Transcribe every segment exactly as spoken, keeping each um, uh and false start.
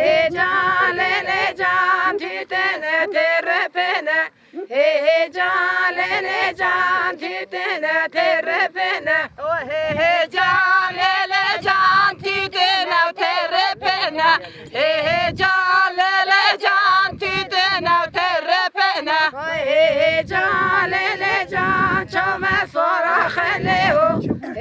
Hê can lê lê can tîtene têrepene. Hê hê can lê lê can tîtene têrepene. O hê hê can lê lê can tîtene têrepene. Hê hê can lê lê can tîtene têrepene. Hê hê can lê lê can çome sora xelê o.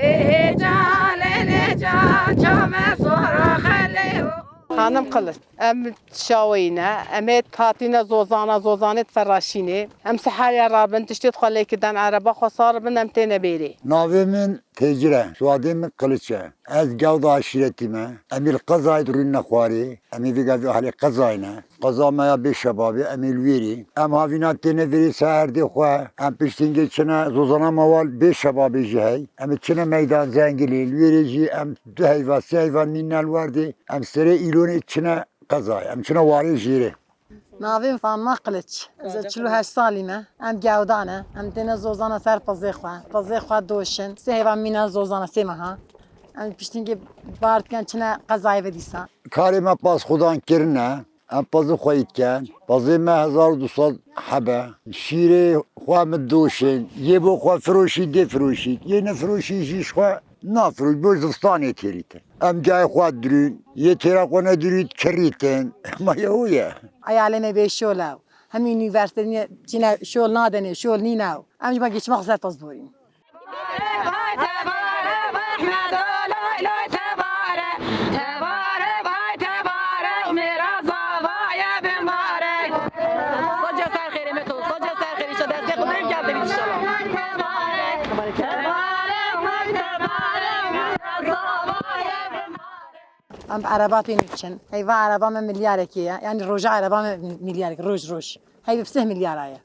Hê hê can lê lê can çome sora xelê o. Xanim Kılıç, em şaweyî ne, em ê hatîne zozana, zozanê diferaşînê. Em siheriya rabin, tiştê xwe lê kidan, ereba xwe sar bin, em têne bêrê. Navê min Têcir e, soyadê min Kılıç e. Ez gewda eşîretî me. Em ê li qezayê dirûnine xwarê. Em ê vêga vê ahlê qezayê ne. Qeza me ya Bêşebabê, em ê li wêrê. Em havîna têne vêrê ser erdê xwe. Em piştîngê çine zozana me wa li Bêşebabê jî hey. Em ê çine meydan zengilê. Li wêrê jî em du heyva, sê heyva nîne li werdê. Em serê îlonê çine qezayê. Em çine warê jêrê. Navê min Fatma Kılıç. Ez çil û heşt salî me. Em gewda ne. Em têne zozana ser pezê xwe. Pezê xwe doşin. Sê heyva mîne zozana sê meha. Em piştîngê bar dikin çine qezayê ve dîsa. Karê me pazxwedan kirine. Em pazê xwe yî dikin. Pazê me hezar û du sed hebe. Şîrê xwe min doşin. Yê bo xwe firoşî dê firoşî. Yê nefiroşî jî ji xwe nafiroş. Bo zivistanê têrîtin. Em cayê xwe dirûn. Yê têra xwe nedirût kirîtin. Ma ye o ye. Eyalê me bê şol e. Hemî unîversîte çine şol nadene, şol nîne. Em ji me geçmek ser pez borîn. Saca ser xêrê me to, saca ser xêrê, işte destê xwe birin gel derin inşallah. Em bi ereba tên û çin. Heyva ereba me milyarekê ye. Yani roja ereba me milyarekê, roj roj. Heyva sih milyara ye.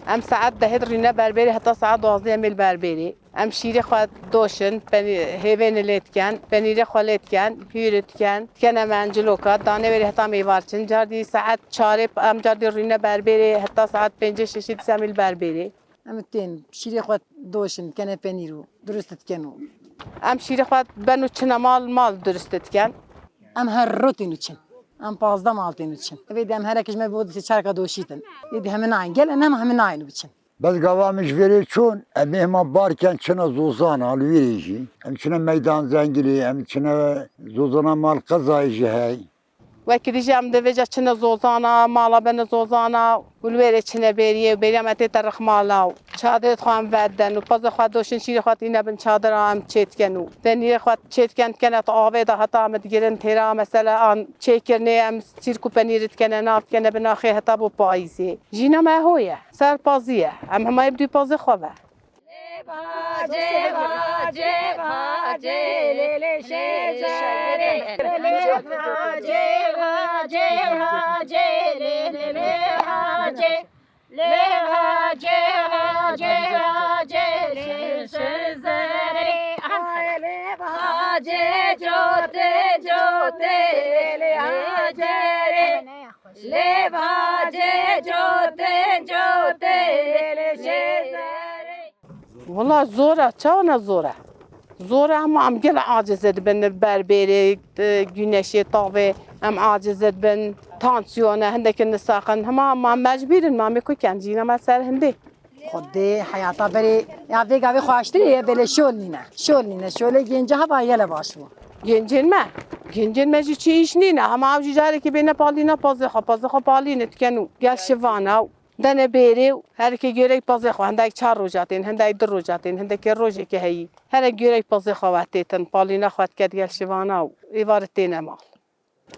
Em saet dehê dirîne Berbêrê heta saet duwazdeh em ê li Berbêrê. Em şîrê xwe doşin, penî-, hêvêne lê diken, penîrê xwe lê diken, hûrê diken, dikene me enciloka, danê wêrê heta mêvar çin. Cardî saet çarê em cardî rûne Berbêrê heta saet pêncê şeşê dîsa em ê li Berbêrê. Em tên şîrê xwe doşin, dikene penîr û durust diken û. Em şîrê xwe ben û çine mal, mal durust diken. Em her ro tên û çin. Em pazdeh mal tên û çin. Evê de em herek ji me bo çarka doşîtin. Ê di hemî nayên. Gel em hemî nayên û biçin. Bes gava min ji vêrê çûn, em ê hema barken çina zozana li wêrê jî. Em çine meydan zengilê, em çine zozana mal qezayê jî hey. Wekî dî jî em divêje çine zozana, mala bene zozana, û li wêrê çine bêriyê û bêriya me tête rixmala û çadirê xwe em vedin û pezê xwe doşin şîrê xwe tîne bin çadira em çêdiken û penîrê xwe çêdiken dikene tu avê de heta em digirin têra mesela an çêkirinê em sîrk û penîrê dikene nav dikene bi naxê heta bo payîzê. Jîna me ho ye, ser pazî ye. Em hema yê bi dû pazê xwe ve. Wela zor e, çawa ne zor e? Zor e, hema em gel aciz dibin, berbêrê, e, güneşê, tavê, em aciz dibin, tansiyon e, hindekî nisaqin, hema ma mecbûr in, ma me ku ken, jîna me ser hindê. Xwedê heyata berê, ya vê gavê xweştirê ye, belê şol nîne. Şol nîne, şolê gênce heba yele baş bû. Gêncên me, gêncên me jî çi îş nîne, hema ew jî carekê bêne palîna pazê xwe, pazê xwe palîne diken û gel şivana û dene bêrê û herkê göre pazê xwe, hindek çar roja tên, hindek du roja tên, hindekê rojekê heyî. Herek göre pazê xwe ve têtin, palîna xwe dike digel şivana û êvarê têne mal.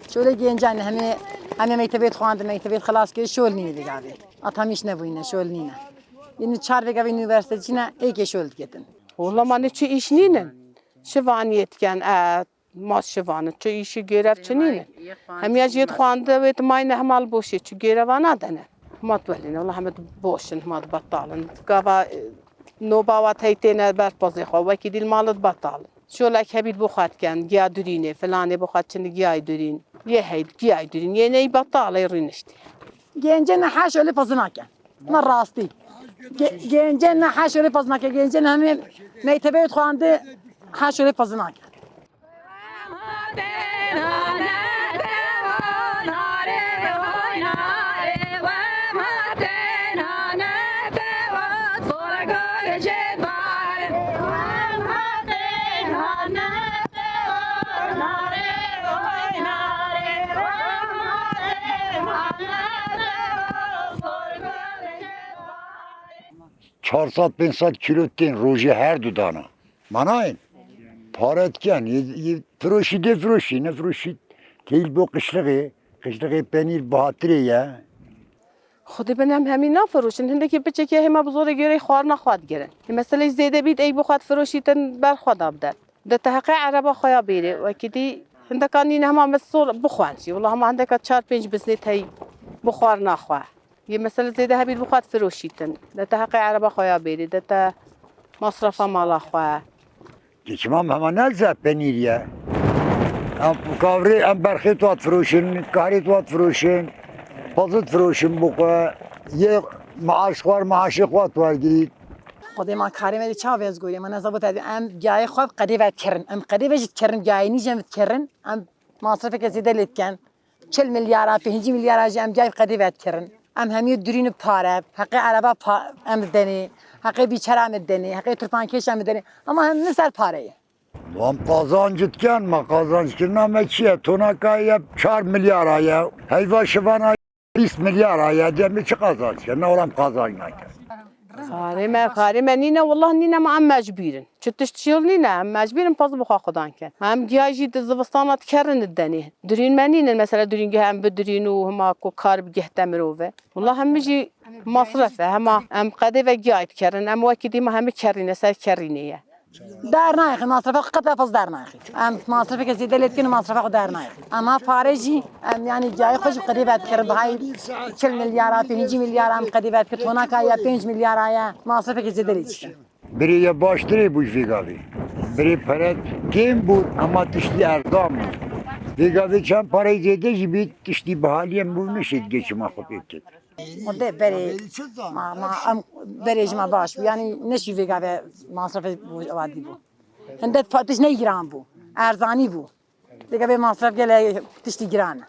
Şolê gêncan hemê, hemê mektebê dixwandin, mektebê xilas kir, şol nîne vê gavê. Atamîş nebûyne, şol nîne. Yeni çar vê gavê üniversite çine, êkê şol diketin. Wala ma ne çi îş nînin. Şivaniyê diken, e, ma şivanin, çi îşî görev çi nînin. Hemiya jê dixwandin, wê dimayne hema li boşê, çi göreva nadene. Hema welîne, wala heme boşin, hema betalin. Gava, e, noba wa tey têne ber pazê xwe, wekî dî li mal betalin. Şolek hebît bo xwe diken, giya durînê, filanê bo xwe çin giyayê durîn. Yê heyt giyayê durîn, yê ney betal ê rûniştî. Gêncê ne heşo lê pazî nake. Me rastî. Ge-, gêncê ne heşo lê pazî nake. Gêncê ne hemê mektebê xwandi heşo lê pazî nake. çar sed pênc sed kîlo tên rojê her du dana. Manayên. Pare diken, yê, yê firoşî dê firoşî, ne firoşî teyîl bo qişlixê, qişlixê penîr bihatirê ye. Xwedê bin em hemî nafiroşin, hindekî piçekî hema bi zorê gêrê xwarina xwe digirin. Ê meseleyê zêde bît, ey bo xwe difiroşîtin ber xwe da bide. De te heqê ereba xwe ya bêrê, wekî dî hindeka nîne hema me sor bixwen jî. Wela hema hindeka çar pênc biznê tey bo xwarina xwe. Yê mesele zêde hebît bo xwe difiroşîtin. De te heqê ereba xwe ya bêrê, de te masrafa mala xwe. Geçimam hema ne ze penîr ye. Em kavrê, em berxê tu hat firoşin, kahrê tu hat firoşin, pazit firoşin bo xwe. Yê maaş xwar, maaşê xwe tu wergirît. Xwedê ma karê me dê çav ez gorî, ma neza bo te em giyayê xwe qedê ve kirin. Em qedê ve jî kirin, giyayê nîjen kirin. Em masrafeke zêde lê dikin. Çil milyara, pêncî milyara jî em giyayê qedê ve dikirin. Em hemî dirîn û pare, heqê ereba pa-, em didenê, heqê bîçera em didenê, heqê tirpankêş em didenê. Ama hem min ser pare ye. Wan qazanc diken, ma qazanc kirina me çi ye? Tonaka ye çar milyara ye. Heyva şivana bîst milyara ye. Diye me çi qazanc kirina? Olam qazanc nake. Karê me, karê me nîne, wallah nîne, ma em mecbûr in. Çi tişt jî nîne, em mecbûr in, pez bi xwe xudan kin. Em giya jî di zivistana dikerin didenê. Dirîn me nînin, mesela dirîngeh em bidirîn û hima ku kar bigihte mirove. Wallah hemî jî masref e, hema em qedê ve giyayê dikerin, em wekî dî ma hemî kerîne, ser kerînê ye. Dernayxin, masrefa xwe qet lafaz dernayxin. Em masrefeke zêde lê dikin, masrefa xwe dernayxin. Ama pare jî, em yani giyayê xwe jî qedê ve dikirin, bihayê çil milyara, pêncî milyara em qedê ve dikin, tonaka ya pênc milyara ye, masrefeke zêde lê dikin. Birê ye baştirê bû ji vê gavê. Birê pere kêm bû, ama tiştî erzan bû. Vê gavê çend pareyê zêde jî bî, tiştî bihaliyên bû, nişêt geçima xwe pê bikêt. Xwedê berê, ma, ma, em berê ji me baş bû. Yani ne jî vê gavê masrafê bû, wadî bû. Hinde pa-, tişt ne giran bû. Erzanî bû. Vê gavê masraf gele tiştî giran e.